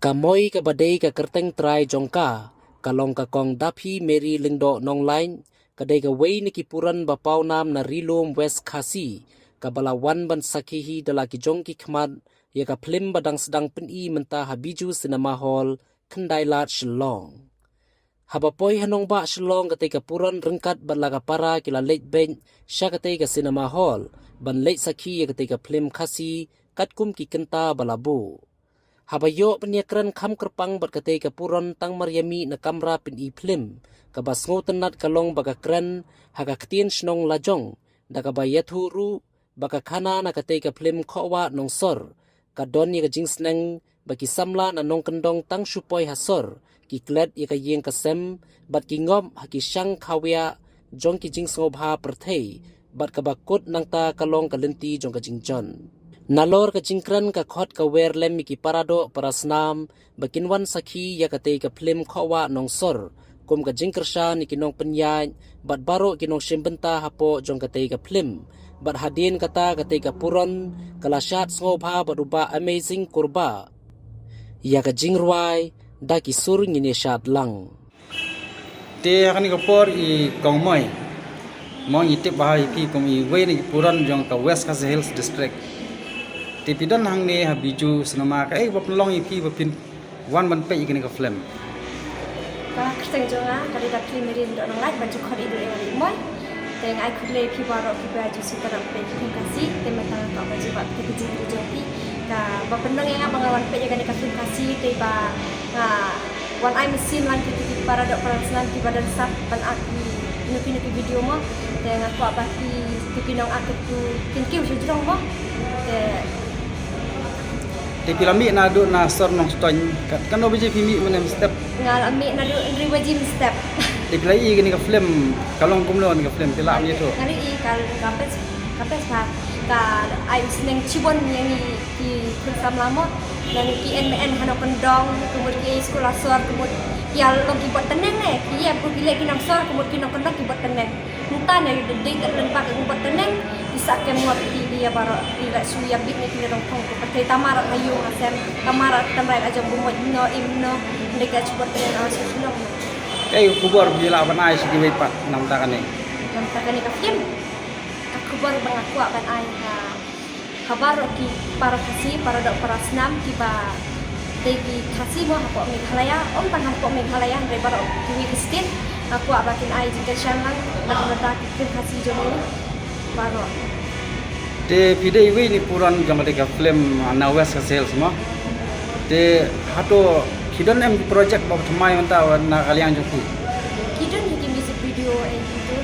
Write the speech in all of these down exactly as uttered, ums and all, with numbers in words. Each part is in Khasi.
Ka Moi kaba dei ka kyrteng trai jong ka, ka long ka Kong Daphi Mary Lyngdoh Nonglait, ka dei kawei na ki puron ba pawnam na Ri Lum West Khasi, kaba la wan ban sakhi hi da la ki jong ki khmat ïa ka phlim ba dang sdang pyni mynta ha Bijou Cinema Hall, Khyndailad, Shillong. Haba poi ha nongbah Shillong, katei ka puron ryngkat bad la ka para ki la leit beit sha katei ka cinema hall ban leit sakhi ïa katei ka phlim Khasi katkum ki kynta ba la buh. Haba ïoh ban ïakren kham kyrpang bad katei ka puron tang mar ïa mih na kamra pyni phlim, kaba sngewtynnat ka long ba ka kren ha ka ktien shnong la jong, da kaba ïathuh ruh ba ka khana na katei ka phlim Khohwah Nongsor ka don ïa ka jingsneng ba ki samla na nongkyndong tang shu poi ha sor ki klet ïa ka ïing ka sem bad ki ngop ha ki shang khawiah jong ki jingsngewbha pyrthei, bad kaba kut nangta ka long ka lynti jong ka jingjon. Nalor ka jingkren ka khot ka wer lem ïa ki paradoh parasnam ba kin wan sakhi ïa katei ka phlim Khohwah Nongsor kum ka jingkyrshan ïa ki nongpynïaid bad baroh ki nongshim bynta hapoh jong katei ka phlim. Bad hadien kata katei ka puron ka la shad sngewbha bad u Bah Amazing Kurbah ïa ka jingrwai da ki sur ngin ïa shad lang. Te ha kane ka por i Kong Moi, mo ngi tip ba ha i phi kum iwei na ki puron jong ka West Khasi Hills District. Te phi don hangne ha Bijou Cinema, kaei ba pynlong ïa phi ba phin wan ban peit ïa kane ka film? Ka kyrteng jong nga ka dei Daphi Mary Lyngdoh Nonglait, ba ju khot i dei Moi. Te nga ai khublei ïa phi baroh kiba ju sngewtynnat peit ïa ka film Khasi, te mynta nga kwah ban jubab ïa ka jingkylli jong phi. Kaba pynlong ïa nga ba nga wan peit ïa kane ka film Khasi te ba nga wan ai mynsiem lang ïa ki paradoh parasnam kiba don sap ban act ïa kino kino ki video mo. Te nga kwah ba ki, ki nongakt kin kiew sha jrong mo. Te Te phi la mih naduh na sor Nongstoiñ, katno baje phi mih mynne mynstep? Nga la mih naduh hynriew baje mynstep. Te phi la ïohi kane ka film, ka long kumno kane ka film, phi la mih to? Nga la ïohi ka, ka best, ka best part. Ka ai sneng shibun ïa ngi ki khun samla mo. Nang ki en me en ha nongkyndong, ka mut ki skul ha sor, ka mut ki ïa long ki bot tneng ne, ki ïa phi leh ki nang sor, ka mut ki nongkyndong ki bot tneng. Mynta ne dei ka lynpa ka bot tneng, ki sa kem ngot ki ïa baroh, ki la shu ïa bit ne ki la dong phong ko pyrthei, tang mar ha ïing ha sem, tang mar tang rai la jong bym mut no im no, dei ka shu bot tneng ha shu shnong. Kaei ka khubor phi lah ban ai sha kiwei pat namar kane? Namar kane ka film. Ka khubor ba nga kwah ban ai ha, ha baroh ki para Khasi, paradoh parasnam kiba dei ki Khasi mo hapoh Meghalaya, ym tang hapoh Meghalaya, hynrei baroh kiwei ki state, nga kwah ba kin ai jingkyrshan lang na ka bynta ki film Khasi jong ngi baroh. Te phi dei iwei na ki puron jong katei ka film na West Khasi Hills mo. Te hato ki don em ki project ba thymmai mynta na ka liang jong phi? Ki don hi ki music video eh gitu.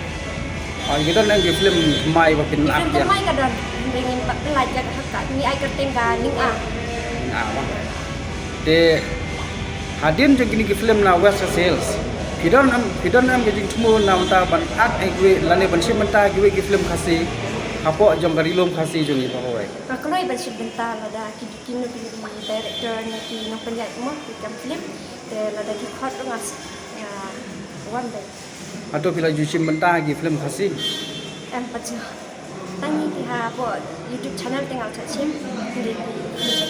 Ah, ki don em ki film thymmai ba phin act ïa? Film thymmai ka don. Hynrei ngim pat pyllait ïa ka, ka ngi ai kyrteng ka Ning A. Ning A mo. Te hadien jong kine ki film na West Khasi Hills, phi don em, phi don em ka jingthmu na bynta ban act ïa kiwei lane ban shim bynta ïa kiwei ki film Khasi hapoh jong ka Ri Lum Khasi jong ngi ba kawei? Nga kloi ban shim bynta lada ki, kino kino ki director ne ki nongpynïaid mo ki kam film, te lada ki khot ruh nga, nga wan beit. Hato phi la ju shim bynta ki film Khasi? Em pat ju. Tang ngi ki hapoh YouTube channel te nga la shim. Ngi ki